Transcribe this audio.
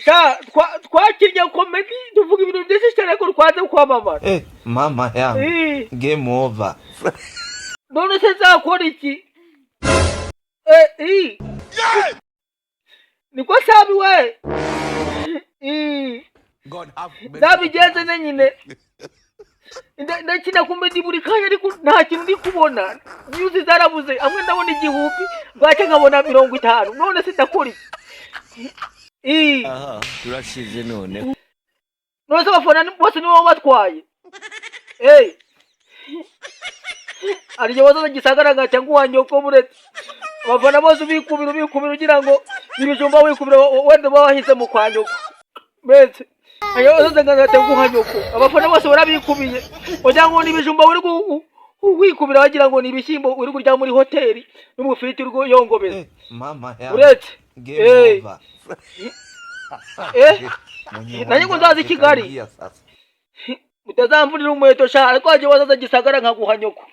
Sha, twakinnye comedy, tuvuga ibintu byinshi cyane, ariko twanze kwamamara. Eh, mama yangu. Game over. None se nzakora iki? Niko sabi we. Nzabigenze ne nyine. Ndakina comedy buri kanya, ariko nta kintu ndi kubona. Views zarabuze. Amwe ndabona 1000, bwacya nkabona 50. None se ndakora iki? Aha turashize none. None se abafana bose nibo batwaye? Hari igihe wazaza Gisagara ngaca nguha nyoko. Buretse abafana bose ubikubira, ubikubira ugira ngo ibijumba wikubira, wenda uba wahize mu kwa nyoko. Mbese ayo wazaza ngaca nguha nyoko, abafana bose barabikubiye, wagira ngo ni ibijumba uri wikubira, wagira ngo ni ibishyimbo uri kurya muri hoteli n'umufiriti uri kuyongobeza. Eh, mama yangu. Uretse Game over. Nanjye ngo nzaza i Kigali. Itaingia sasa. Mutazamvunira umuheto sha, ariko wagiye wazaza Gisagara nkaguha nyoko.